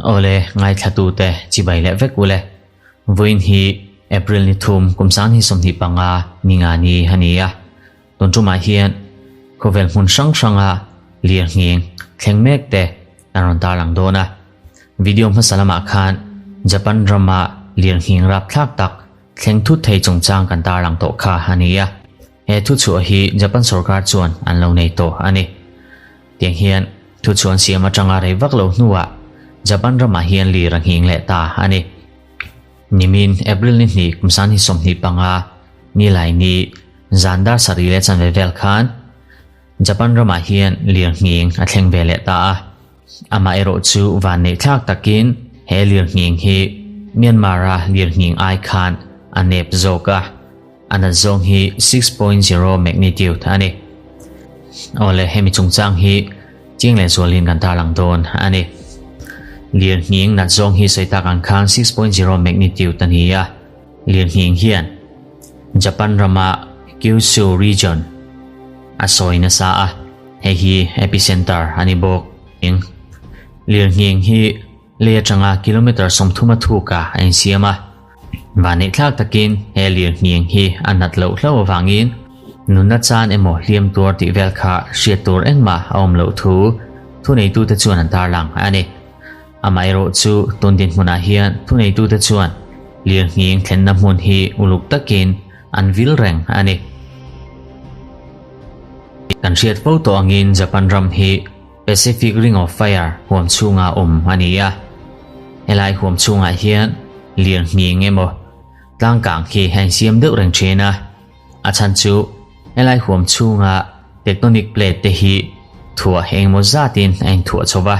Awle ngaithlatute chibai leh vek ule. Vawiin hi April ni thum kum sang hi 25 ni nga ni a ni a. Tun tumah hian khawvel hmun hrang hranga lirnghing thleng mek te kan rawn tarlang dawn a. Video hmasa lamah khan Japan rama lirnghing rapthlak tak thleng thut thei chungchang kan tarlang tawh kha a ni a. He thuchhuah hi Japan sorkar chuan an lo nei tawh a ni. Tiang hian thuchhuah an siam atanga rei vak lo hnuah Japan ramah hian lir a nghing leh ta a ni. Nimin April ni hnih kum sangni 25 nilai ni zan dar sarih leh chanve vel khan Japan ramah hian lir nghing a thleng ve leh ta a. Amaherawh chu van neih thlak takin he lir nghing hi Myanmar-a lir nghing ai khan a nep zawk a. A nat zawng hi 6.0 magnitude a ni. Awle, hemi chungchang hi chiang leh zualin kan tarlang dawn a ni. Lirnghing nat zawng hi sawi tak ang khan 6.0 magnitude a ni a. Lirnghing hian Japan rama Kyushu region a sawi nasa a, hei hi epicenter a ni bawk. Lirnghing hi Lei atanga kilometre 30 a thuk a a insiam a. Vaneihthlak takin he lirnghing hi a nat loh hlauh avangin nunna chan emaw hliam tuar tih vel kha hriat tur engmah a awm loh thu thuneitute chuan an tarlang a ni. Amaherawh chu tun dinhmunah hian thuneitute chuan lirnghing thlenna hmun hi uluk takin an vil reng a ni. Kan hriat fo tawh angin Japan ram hi Pacific Ring of Fire huam chhunga awm a ni a. Helai huam chhungah hian lirnghing emaw tlangkang khi a insiam deuh reng thin a. A chhan chu helai huam chhunga tectonic plate te hi thuah engemaw zatin a inthuah chho va,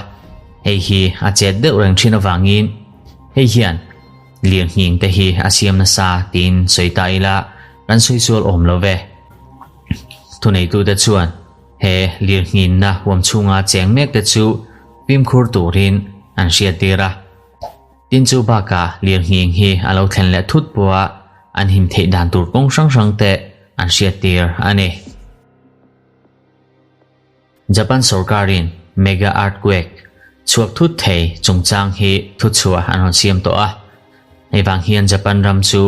hei hi a chet deuh reng thin avangin hei hian lirnghing te hi a siam nasa tiin sawi ta ila kan sawi sual awm lo ve. Thuneitute chuan He lirnghinna huam chhunga cheng mek te chu fimkhur turin an hriattir a. Tin chu bakah lirnghing hi a lo thlen leh thut pawha an him theih dan tur kawng hrang hrang te an hriattir a ni. Japan sorkarin mega earthquake chhuak thut thei chungchang hi thuchhuah an rawn siam tawh a. Hei vang hian Japan ram chu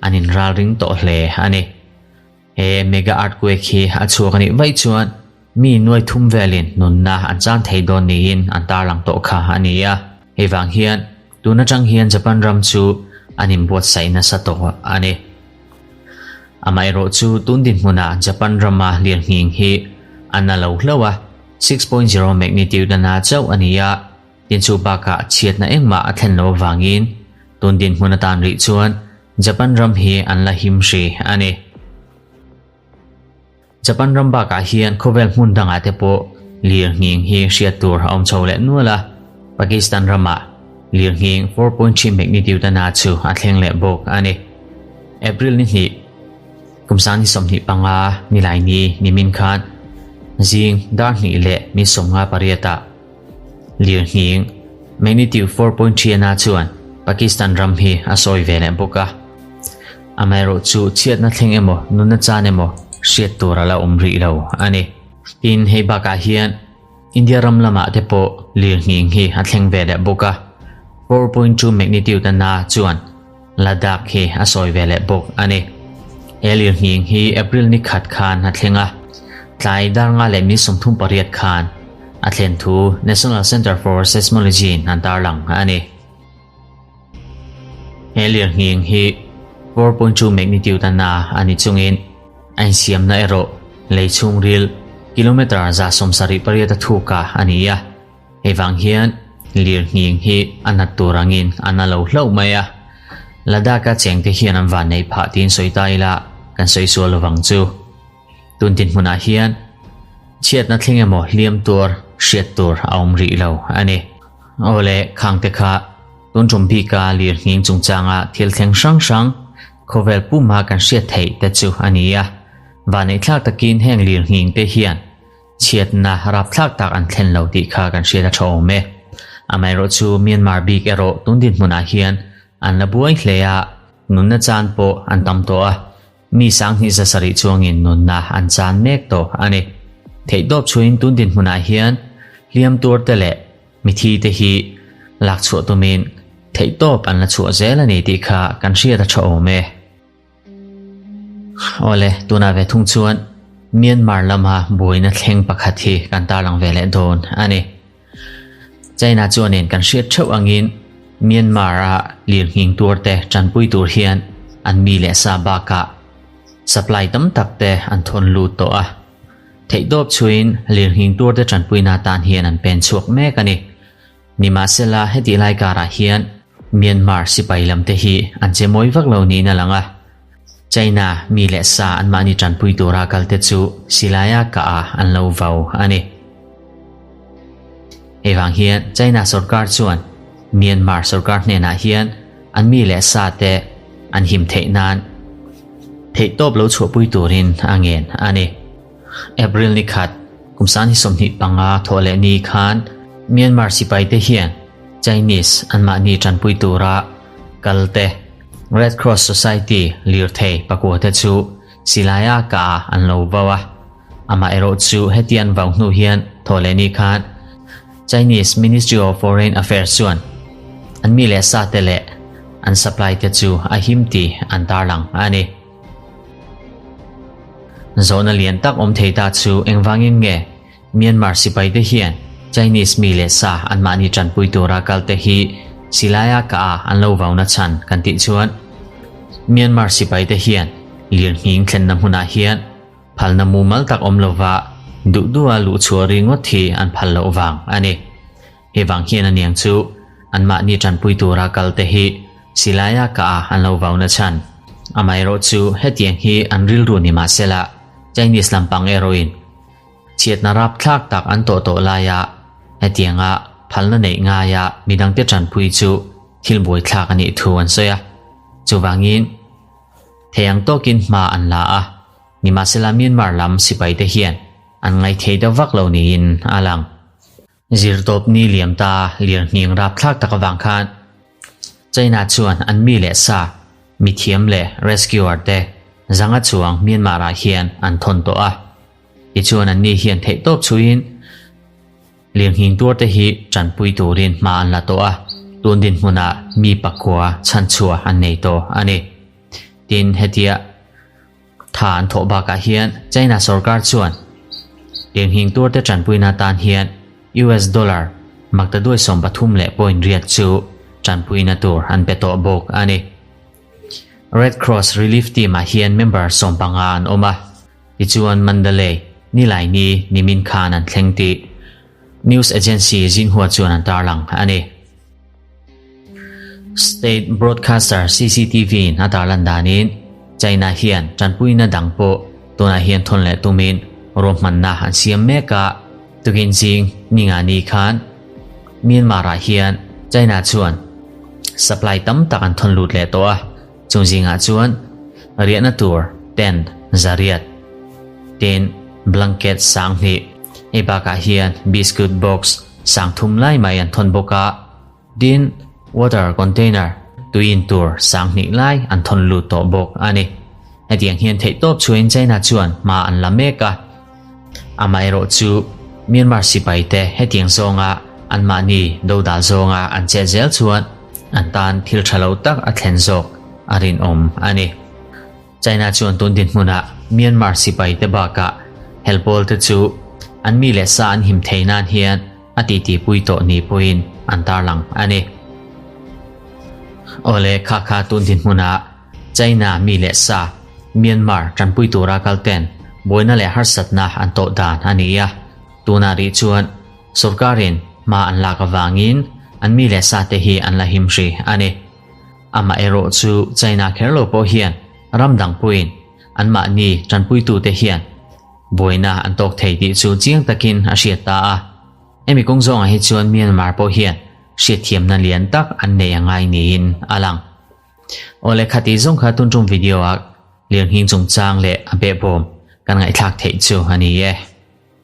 an inralring tawh hle a ni. He mega earthquake hi a chhuak a nih vaih chuan mi nuai thum velin nunna an chan thei dawn niin an tarlang tawh kha a ni a. Hei vang hian tun atang hian Japan ram chu an inbuatsaih nasa tawh a ni. Amaherawh chu tun dinhmunah Japan rama lirnghing hi a na lo hlauh a, 6.0 magnitude a na chauh a ni a, tin chu bakah chhiatna engmah a thlen lo avangin tun dinhmun atan rih chuan Japan ram hi an la him hri a ni. Japan ram bakah hian khawvel hmun dangah te pawh lirnghing hi hriat tur a awm chho leh nual a. Pakistan ramah lirnghing 4.3 magnitude a na chu a thleng leh bawk a ni. April ni hnih, kum 2025 nilai ni nimin khan zing dar hnih leh mi 58 ah Lirnghing, magnitude 4.3 a na chuan Pakistan ram hi a sawi ve leh bawk a. Amaherawh chu chhiatna thleng emaw nunna chan emaw hriat tur a la awm rih lo a ni. Tin, hei bakah hian India ram lamah te pawh lirnghing hi a thleng ve leh bawk a, 4.2 magnitude a na chuan Ladakh hi a sawi ve leh bawk a ni. He lirnghing hi April ni khat khan a thleng a, tlai dar nga leh mi 38 khan a thlen thu National Centre for Seismology in an tarlang a ni. He lirnghing hi 4.2 magnitude a na a ni chungin a insiamna erawh lei chhungril kilometre 178 a thuk a a ni a. Hei vang hian lirnghing hi a nat tur angin a na lo hlauh mai a. Ladakh-a chengte hian an van neih phah tiin sawi ta ila kan sawi sual lovang chu. Tun dinhmunah hian chhiatna thleng emaw hliam tur hriat tur a awm rih lo a ni. Awle khangte kha tun tum bika lirnghing chungchanga thil thleng hrang hrang khawvel puma kan hriat theih te chu a ni a. Vaneihthlak takin heng lirnghing te hian Chhiatna rapthlak tak an thlen lo tih kha kan hriat a tha awm e. Amaherawh chu Myanmar bik erawh tun dinhmunah hian an la buai hle a, nunna chan pawh an tam tawh a, mi 2700 chuangin nunna an chan mek tawh a ni. Theihtawp chhuahin tun dinhmunah hian hliam tuar te leh mithi te hi lak chhuah tumin theihtawp an la chhuah zel a ni tih kha kan hriat a tha awm e. Awle, tunah ve thung chuan Myanmar lama buaina thleng pakhat hi kan tarlang ve leh dawn a ni. China chuanin kan hriat theuh angin Myanmar-a lirnghing tuarte tanpui tur hian an mi leh sa bakah supply tam tak te an thawn lut tawh a. Theihtawp chhuiin lirnghing tuarte tanpuina atan hian an pen chhuak mek a ni. Nimahsela hetih lai karah hian Myanmar sipai lamte hi an che mawi vak lo niin a lang a. China mi leh sa anmahni tanpui tura kalte chu silaia kah ah an lo vau a ni. Hei vang hian China sorkar chuan Myanmar sorkar hnenah hian an mi leh sa te an him theih nan theihtawp lo chhuahpui turin a ngen a ni. April ni khat, kum san hi 25 thawh leh ni khan Myanmar sipai te hian Chinese anmahni tanpui tura kal te Red Cross Society lirthei pakua te chu silaia kah ah an lo vau a. Amaherawh chu heti an vau hnu hian thawh leh ni khan Chinese Ministry of Foreign Affairs chuan an mi leh sa te leh an supply te chu a him tih an tarlang a ni. Zawhna lian tak awm thei ta chu engvangin nge Myanmar sipai te hian Chinese mi leh sa anmahni tanpui tura kal te hi silaia kah a an lo vauna chhan kan tih chuan Myanmar sipai te hian lirnghing thlenna hmunah hian phalna mumal tak awm lova duh duha luh chhuah ringawt hi an phal loh vang a ni. Hei vang hian aniang chu anmahni tanpui tura kal te hi silaia kah a an lo vauna chhan. Amaherawh chu hetiang hi an rilru ni mahsela Chinese lampang erawhin chhiatna rapthlak tak an tawh tawh laia hetianga phalna neih ngaia midangte tanpui chu thil buaithlak a nih thu an sawi a. Chuvangin thei ang tawkin hma an la a, nimahsela Myanmar lam sipaite hian an ngaithei deuh vak lo niin a lang. Zirtawp ni liam ta lirnghing rapthlak tak avang khan China chuan an mi leh sa, mithiam leh rescuer te zanga chuang Myanmar ah hian an thawn tawh a. Tichuan an ni hian theihtawp chhuiin lirnghing tuar te hi tanpui turin hma an la tawh a, tun dinhmunah mi pakua chhanchhuah an nei tawh a ni. Tin, hetia. Tha an thawh bakah hian China sorkar chuan lirnghing turte tanpuina atan hian US dollar maktaduai 13 leh point riat chu tanpuina tur an pe tawh bawk a ni. Red Cross Relief Team ah hian member 15 an awm a, tichuan Mandalay, Nilaini, nimin khan an thleng tih news agency Xinhua chuan an tarlang a ni. State broadcaster CCTV in a tarlan danin China hian tanpuina dang pawh tunah hian thawn leh tumin ruahmanna an siam mek a. Tukin zing ninga ni khan Myanmar ah hian China chuan supply tam tak an thawn lut leh tawh a, chung zingah chuan riahna tur tent zariat, tin blanket 2000, hei bakah hian biscuit box 3000 lai mai an thawn bawk a. Tin, water container, tui in tur 2000 lai an thawn lut tawh bawk a ni. Hetiang hian theihtawp chhuahin China chuan hma an la mek a. Amaherawh chu Myanmar sipai te hetiang zawnga anmahni dodal zawnga an chet zel chuan an tan thil tha lo tak a thlen zawk a rinawm a ni. China chuan tun dinhmunah Myanmar sipai te bakah helpawl te chu an mi leh sa an him thei nan hian a titi pui tawh ni pawhin an tarlang a ni. Awle kha kha tun dinhmunah China mi leh sa Myanmar tanpui tura kal ten buaina leh harsatna an tawh dan a ni a. Tunah rih chuan sorkarin hma an lak avangin an mi leh sa te hi an la him hrih a ni. Amaherawh chu China kher lo pawh hian ram dang pawhin anmahni tanpuitute hian buaina an tawk thei tih chu chiang takin a hriat ta a. Hemi kawng zawngah hi chuan Myanmar pawh hian hriatthiamna lian tak an nei a ngai niin a lang. Awle khati zawng kha tun tum video ah lirnghing chungchang leh a behbawm kan ngaihthlak theih chu a ni e.